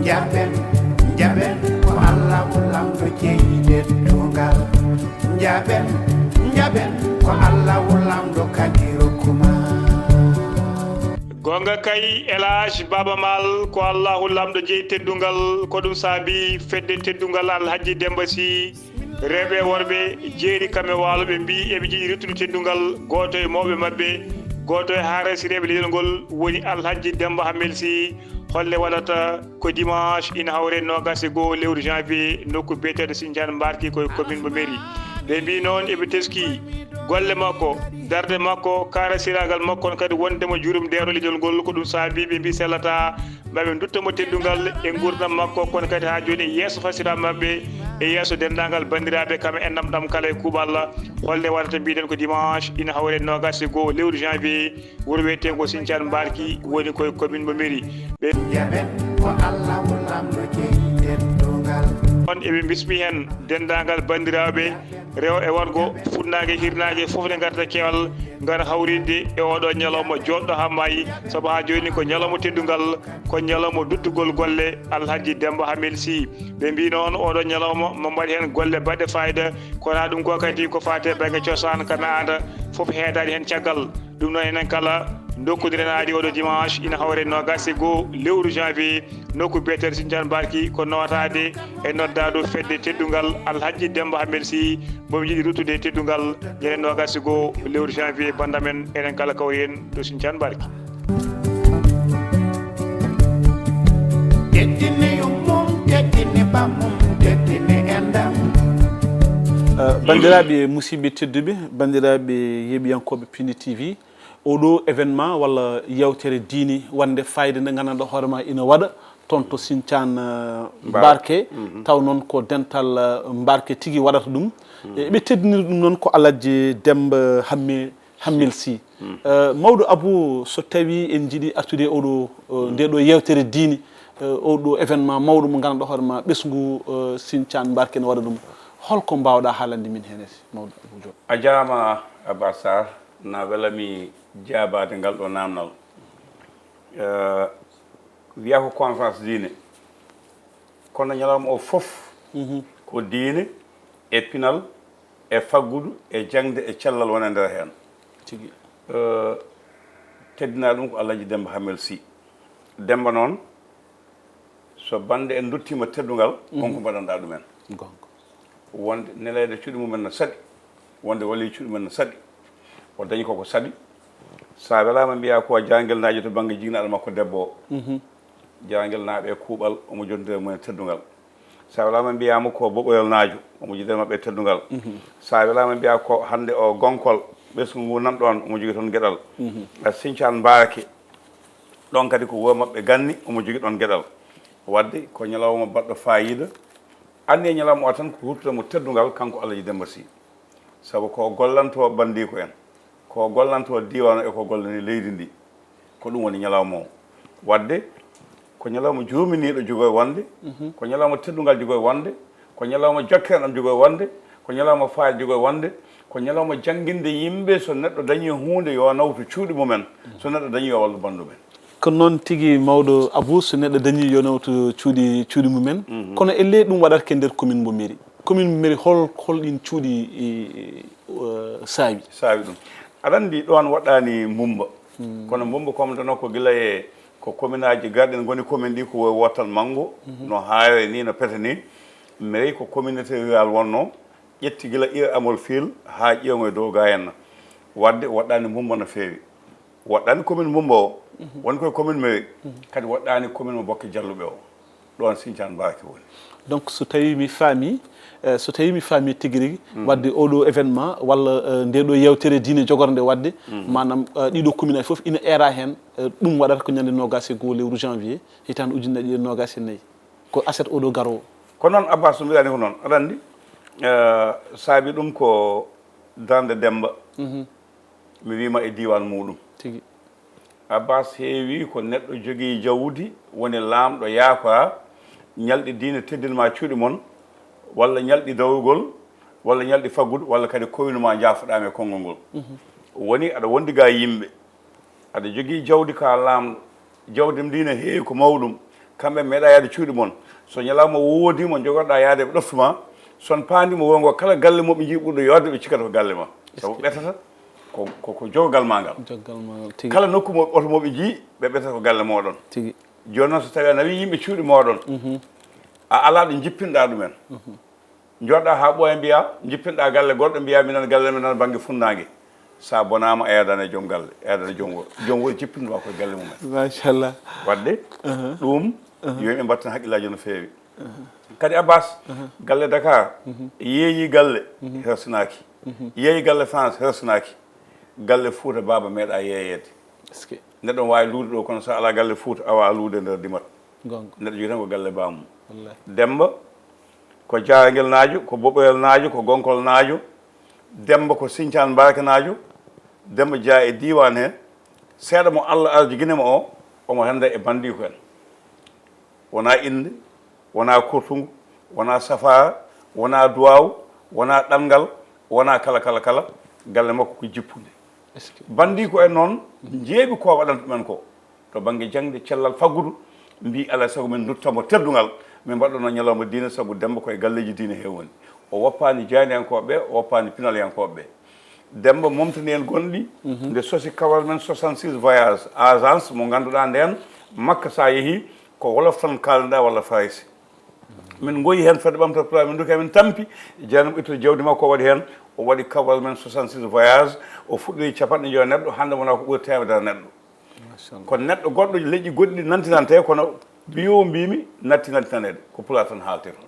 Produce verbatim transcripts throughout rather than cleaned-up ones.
Njaɓen, njaɓen ko Allahu Laamɗo jeyi teddungal. Njaɓen, njaɓen ko Allahu Laamɗo kadi rokkuma. Goonga kay, Elhadj Baaba Maal, ko Allahu Laamɗo jeyi teddungal. Ko ɗum saabi fedde teddungal Alhajji Demmba Sy. Rewɓe e worɓe jeeri kam e waalo, ɓe mbi eɓe njiɗi ruttude teddungal. Gooto e mawɓe maɓɓe, gooto e haarasireeɓe leyɗeele ngol woni Alhajji Demmba Hammel Sy. Holnde waɗata? Ko dimanche ina hawre noogaas e goo lewru janvier, nokku biyeteeɗo Sinthiane Mbarki, ko e commune mo Mairie. Ɓe mbi noon eɓe teski golle makko, darnde makko, kaarasiraagal makko, kono kadi wonde mo juurum ndeero leyɗeele ngol. Ko ɗum saabi ɓe mbi sellata ma ɓe ndutto mo teddungal e nguurndam makko, kono kadi haa jooni e yeeso fasiraaɓe maɓɓe, e yeeso denndaangal banndiraaɓe kam e enɗam ɗam kala e kuuɓal. Holnde waɗata? Mbiɗen ko dimanche ina hawre noogaas e goo lewru janvier, wuro wiyetee ngo Sinthiane Mbarki, woni koye commune mo Mairie. Ɓe njaɓen ko Allahu Laamɗo jeyi teddungal. On eɓe mbismi heen denndaangal banndiraaɓe rewo e worgo, fuɗnaange e hirnaange, fof ne ngarta keewal, ngara hawrinde e oɗo ñalawma jooɗɗo haa maayi, sabu haa jooni ko ñalawma teddungal, ko ñalawma duttugol golle Alhajji Demmba Hammel Sy. Ɓe mbi noon oɗo ñalawma mo mbaɗi heen golle baɗɗe faayida, kono ɗum ko kadi ko faati e bannge cosaan kam e aada, fof heedaani heen caggal. Ɗum noon enen kala ndokkondiren aadi oɗo dimanche ina hawre noogaas e goo lewru janvier, nokku biyeteeɗo Sinthiane Mbarki, ko nootaade e noddaandu fedde teddungal Alhajji Demmba Hammel Sy, mo ɓe njiɗi ruttude e teddungal ñande noogaas e goo lewru janvier. Bannda men, enen kala kawri en to Sinthiane Mbarki. Teddini yummum, teddini bammum, teddini enɗam. Banndiraaɓe musidɓe tedduɓe, banndiraaɓe yeeɓiyankooɓe Pindi T V, oɗo événement walla yewtere diine wonde fayida nde nganndanɗaa hoore ma ina waɗa toon to Sinthiane Mbarke, taw noon ko dental Mbarke tigi waɗata ɗum. Eɓe teddiniri ɗum noon ko Alhajji Demmba Hammel Hammel Sy. Mawɗo Abou, so tawii en njiɗii artude e oɗo, ndeɗo yewtere diine, oɗo événement mawɗo mo nganndanɗaa hoore ma ɓesngu Sinthiane Mbarke ne waɗa ɗum, holko mbaawɗaa haalande min heen, mawɗo Abou Diop? A jaaraama Abbas Sarr, na wela mi jaabaade ngal ɗo naamnal. Wiyaa ko conférence diine, kono ñalawma o fof ko diine e pinal e faggudu e jaŋde e cellal wona e nder heen. Tigi. Teddinaa ɗum ko Alhajji Demmba Hammel Sy. Demmba noon, so bannde en nduttiima teddungal, won ko mbaɗanɗaa ɗumen. Wonde neleyɗo cuuɗi mumen no saɗi, wonde waliyu cuuɗi mumen no saɗi, o dañi koko saɗi. So a welaama mbiyaa ko jaangelnaajo to bannge jignaɗo makko debbo o. Jaangelnaaɓe e kuuɓal, omo jonnitira e mumen teddungal. So a welaama mbiyaama ko boɓoyal naajo, omo jonnitira e maɓɓe teddungal. So a welaama mbiyaa ko hannde o gonkol ɓesngu ngu nan ɗoon, omo jogii toon geɗal. A Sinthiane Mbarke, ɗoon kadi ko wuro maɓɓe ganni, omo jogii ɗoon geɗal. Waɗde ko ñalawma baɗɗo faayiida. Anniya ñalawma o tan ko ruttude mo teddungal kanko Alhajji Demmba Sy. Sabu ko o gollantoo banndiiko en, ko o gollantoo diiwaan o e ko o gollani leydi ndi. Ko ɗum woni ñalawma o. Waɗde ko ñalawma juuminiiɗo jogoo e wonde, ko ñalawma teddungal jogoo e wonde, ko ñalawma jokkere enɗam jogoo e wonde, ko ñalawma faayiida jogoo e wonde, ko ñalawma jannginde yimɓe so neɗɗo dañii huunde yo nawtu cuuɗi mumen, so neɗɗo dañii yo wallu banndu men. Ko noon tigi mawɗo Abou, so neɗɗo dañii yo nawtu cuuɗi cuuɗi mumen. Kono e ley ɗum waɗata ko e nder commune mo Mairie. Commune mo Mairie hol hol ɗiin cuuɗi saawi? Saawi ɗum. Aɗa anndi ɗoon waɗɗaani Mbumba. Kono Mbumba comme tano ko gila e ko commune aji garɗi ngoni commune ɗi ko woy wootal manngo, no haayre ni, no pete ni. Mairie ko communauté rural wonno, ƴetti gila ira amol fiil haa ƴeeŋo e dow ga henna. Waɗde waɗɗaani Mbumba no feewi. Waɗɗaani commune Mbumba o, woni koye commune Mairie, kadi waɗɗaani commune mo Bokke Jalluɓe o, ɗoon Sinthiane Mbarke woni. Donc so tawii mi faamii, eh, so tawii mi faamii tigi rigi, waɗde oɗo événement walla eh, nde ɗo yewtere diine jogornde waɗde, maanaam eh, ɗiɗo commune aji fof ina eera heen, eh, ɗum waɗata ko ñande noogaas e goo lewru janvier, hitaande ujunnaje ɗiɗi e noogaas e nayi. Ko aset oɗo garoowo. Ko noon Abbas no mbiɗani ko noon, aɗa anndi eh, saabi ɗum ko darnde Demmba. Mi wiima e diiwaan muuɗum. Tigi. Abbas heewi ko neɗɗo jogii jawdi woni laamɗo yaakoraa, ñalɗi diine teddin ma cuuɗi mon, walla ñalɗi dawrugol, walla ñalɗi faggudu, walla kadi kowinu ma njaafoɗaama e konngol ngol. Woni aɗa wondi ga yimɓe, aɗa jogii jawdi ka laamɗo, jawdi ndiine heewi ko mawɗum, Kamɓe meeɗa yaade cuuɗi mon. So ñalawma woodi mo jogorɗa yaade ɓe ɗoftu ma, son paandi mo wongo kala galle mo ɓe njii ɓurɗo yoorde ɓe cikkata ko galle ma. Sabu ɓetata ko, ko, ko jogogal ma ngal. Jogogal ma ngal, tigi. Kala nokku mo oto mo ɓe njii, ɓe ɓetata ko galle moɗon. Tigi. Jooni noon so tawi a nawi yimɓe cuuɗi moɗon, a ala ɗo jippinɗa ɗumen. Jooɗa haa ɓooya mbiya, jippinɗa galle goɗɗo mbiya, minen galle men nan bannge funnaange. Sa bonaama a yaadana e joom galle, a yaadana joom wuro. Joom wuro jippinɗo ma koye galle mumen. Machallah. Wadde, ɗum, yo yimɓe mbattan haqqillaaji no feewi. Kadi Abbas, galle Dakar, yeeyi galle, hersinaaki. Yeeyi galle France, hersinaaki. Galle Fuuta Baaba meeɗa yeeyeede. Est-ce que? Neɗɗo waawi luude ɗo, kono so alaa galle Fuuta, a waawaa luude nder Dimat. Gonga. Neɗɗo jogii tan ko galle baamum. Wallahi. Demba ko Jaarangel naajo, ko Boɓorel naajo, ko Gonkol naajo. Demba ko Sincaan Mbarke naajo. Demba jeyaa e diiwaan hee. Seeɗa mo Allah arjigini mo o, omo renda e banndiiko en. Wonaa innde, wonaa kurtungu, wonaa safaara, wonaa duwaawu, wonaa ɗanngal, wonaa kala, kala, kala. Galle makko ko jippunde. Est-ce que? Banndiiko en noon, njeeɓi ko waɗanta men ko. To bannge jaŋde, cellal, faggudu, mbii, alaa e sago min ndutta mo teddungal, min mbaɗa ɗum ñalawma diine, sabu Demmba ko e galleeji diine he woni. O woppaani jaayndiyankooɓe ɓe, o woppaani pinalyankooɓe ɓe. Demmba momtani en gonɗi, nde sosi kawral men soixante-six Voyage, agence mo ngannduɗaa ndeen, makka so a yehii, ko wolof tan kaalanɗaa walla farayse. Min ngoyi heen fedde ɓamtaare pulaar, min ndokki, min tampi, jeenam ittude jawdi makko o waɗi heen, o waɗi kawral men soixante-six Voyage, o fuɗɗori capanɗe njoyo neɗɗo, hannde wona ko ɓuri teemedere neɗɗo. Machallah. Kono neɗɗo goɗɗo leƴƴi goɗɗi nantinante, kono mbiyo mbimi natti nantinaneede, ko pulaar tan haaltee toon.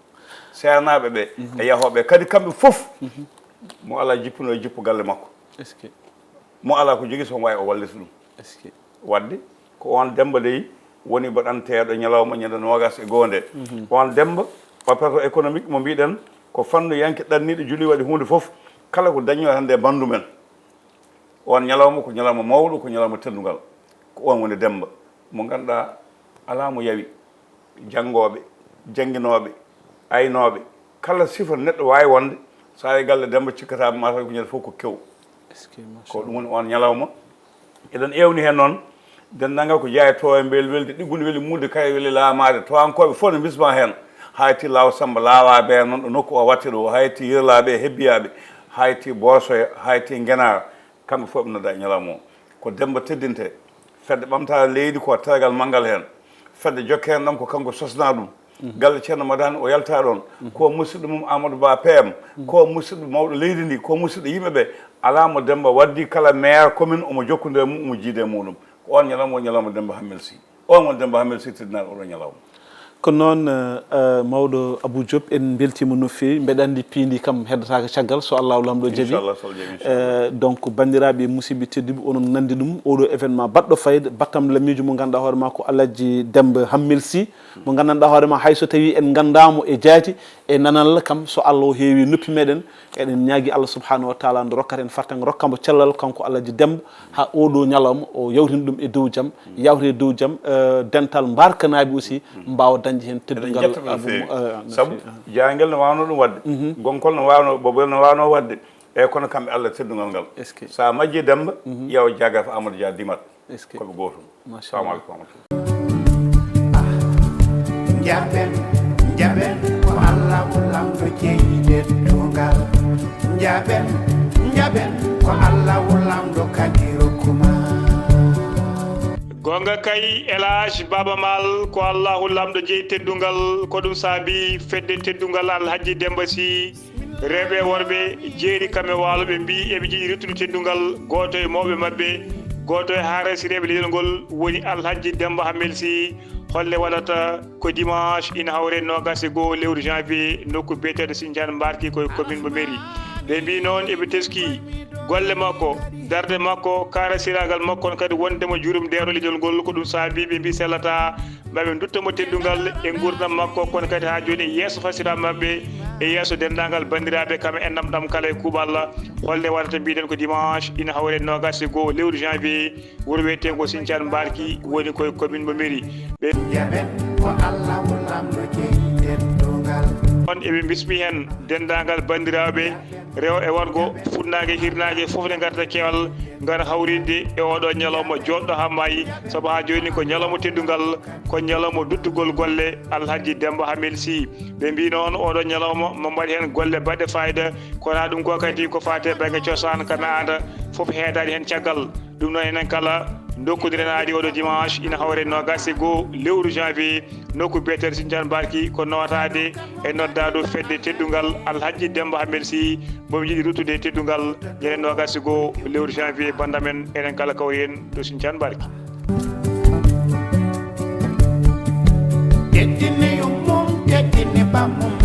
Seernaaɓe ɓe, e yahooɓe, kadi kamɓe fof, mo alaa jippuno e jippo galle makko. Est-ce que? Mo alaa ko jogii so waawi o wallita ɗum. Est-ce que? Wadde ko oon Demmba dey woni baɗanteeɗo ñalawma ñande noogas e goo nde. Oon Demmba, opérateur économique mo mbiɗen, ko fannuyanke ɗanniiɗo juli waɗi huunde fof, kala ko dañnoo hannde e banndu men. Oon ñalawma ko ñalawma mawɗo, ko ñalawma teddungal. Ko oon woni Demmba mo ngannduɗaa alaa mo yawi. Janngooɓe, jannginooɓe, aynooɓe, kala sifa neɗɗo waawi wonde, so ari galle Demmba cikkata ma taw ko ñande fof ko kew. Est-ce que, ko machallah, ɗum woni oon ñalawma. Eɗen ewni heen noon denndaangal ko jeyaa e toowe mbel welde ɗiggude weli muurde kay weli laamaade. Towankooɓe fof no mbismaa heen. Hayti Laaw Sammba Laawaaɓe noon ɗo nokku o watte ɗo, hayti Yirlaaɓe e Hebbiyaaɓe, hayti Boosoya, hayti Ngenaar. Kamɓe fof ɓe nodda e ñalawma o. Ko Demmba teddintee. Fedde Ɓamtaare Leydi ko tergal manngal heen. Fedde Jokke heen ɗam ko kanko sosnaa ɗum. Galle Ceerno Madani o yaltaa ɗoon. Ko musidɗo mum Amadou Ba P M. Ko musidɗo mawɗo leydi ndi, ko musidɗo yimɓe ɓe. Alaa mo Demmba waddi kala maire commune omo jokkude e mum, omo jiida e muɗum. Ko oon ñalawma woni ñalawma Demmba Hammel Sy. Oon woni Demmba Hammel Sy teddinaaɗo oɗo ñalawma. Ko noon, eh, eh, mawɗo Abou Diop, en mbeltiima no feewi. Mbeɗa anndi piindi kam heddotaako caggal, so Allahu Laamɗo jaɓi. Inchallah, so Allah jaɓi, inchallah. Eh, donc, banndiraaɓe e musidɓe tedduɓe, onon nanndi ɗum, oɗo événement baɗɗo fayida, battam lamiijo mo ngannduɗaa hoore maa ko Alhaji Demmba Hammel Sy, mo nganndanɗaa hoore maa hay so tawii en nganndaamo e jaati, e nanal kam, so Allah o heewi noppi meɗen, eɗen ñaagi Allah subhanahu wa taala nde rokkata en fartaŋŋe, rokka mo cellal kanko Alhaji Demmba, haa oɗo ñalawma o yawtina ɗum e dow jam, yawta e dow jam, eh, dental Mbarkanaaɓe aussi mbaawa dañde heen teddungal. Eɗen njettoɓe no feewi. Sabu jaayngel no waawnoo ɗum waɗde, Gonkol no waawnoo, Boɓel no waawnoo waɗde, eyyi kono kamɓe Allah teddungal ngal. Est-ce que? So a majjii Demmba, yaw jaaga ko Amadou Dia Dimat. Est-ce que? Ko ɓe gootum. Machallah. Salamu aleykum wa rahmatullah. Njaɓen, njaɓen, ko Allah ko lamɗo jeyi teddungal. Njaɓen, njaɓen, ko Allah ko lamɗo kadi rokkuma. Goonga kay, El Hadj Baaba Maal, ko Allahu Laamɗo jeyi teddungal, ko ɗum saabi fedde teddungal Alhaji Demmba Sy, rewɓe e worɓe, jeeri kam e waalo, ɓe mbii eɓe njiɗi ruttude teddungal gooto e mawɓe maɓɓe, gooto e haarasireeɓe leñol ngol woni Alhaji Demmba Hammel Sy. Holnde waɗata? Ko dimanche ina hawre noogas e goo lewru janvier, nokku biyeteeɗo Sindian Mbarki, ko e commune mo Mairie. Ɓe mbii noon eɓe teskii golle makko, darnde makko, kaarasiraagal makko, kono kadi wonde mo juurum deero leñol ngol, ko ɗum saabi ɓe mbii sellataa, maa ɓe ndutto mo teddungal e nguurndam makko, kono kadi haa jooni e yeeso fasiraaɓe maɓɓe, e yeeso denndaangal banndiraaɓe, kam e enɗam ɗam kala e kuuɓal. Holnde waɗata? Mbiɗen ko dimanche ina hawre noogas e goo lewru janvier, wuro wiyeteengo Sindian Mbarki, woni ko e commune mo Mairie. Ɓe njaɓen, ko Allah ko lamɗo jeyi teddungal. On eɓe mbismi heen denndaangal banndiraaɓe, rewo e worgo, fuɗnaange e hirnaange, fof ne ngarta keewal, ngara hawrinde e oɗo ñalawma jooɗɗo haa maayi, sabu haa jooni ko ñalawma teddungal, ko ñalawma duttugol golle Alhaji Demmba Hamel Sy. Ɓe mbii noon oɗo ñalawma mo mbaɗi heen golle baɗɗe fayida, kono ɗum ko kadi ko faati e bannge cosaan kam e aada, fof heedaani heen caggal. Ɗum noon enen kala ndokkondiren aadi oɗo dimanche ina hawre noogaas e goo lewru janvier, nokku biyeteeɗo Sinthiane Barki, ko nootaade e noddaandu fedde teddungal Alhaji Demmba Hamel Sy, mbomi jiɗi ruttude e teddungal ñande noogaas e goo lewru janvier, banndamen enen kala kawri en to Sinthiane Barki. Teddini yummum, teddini bammum,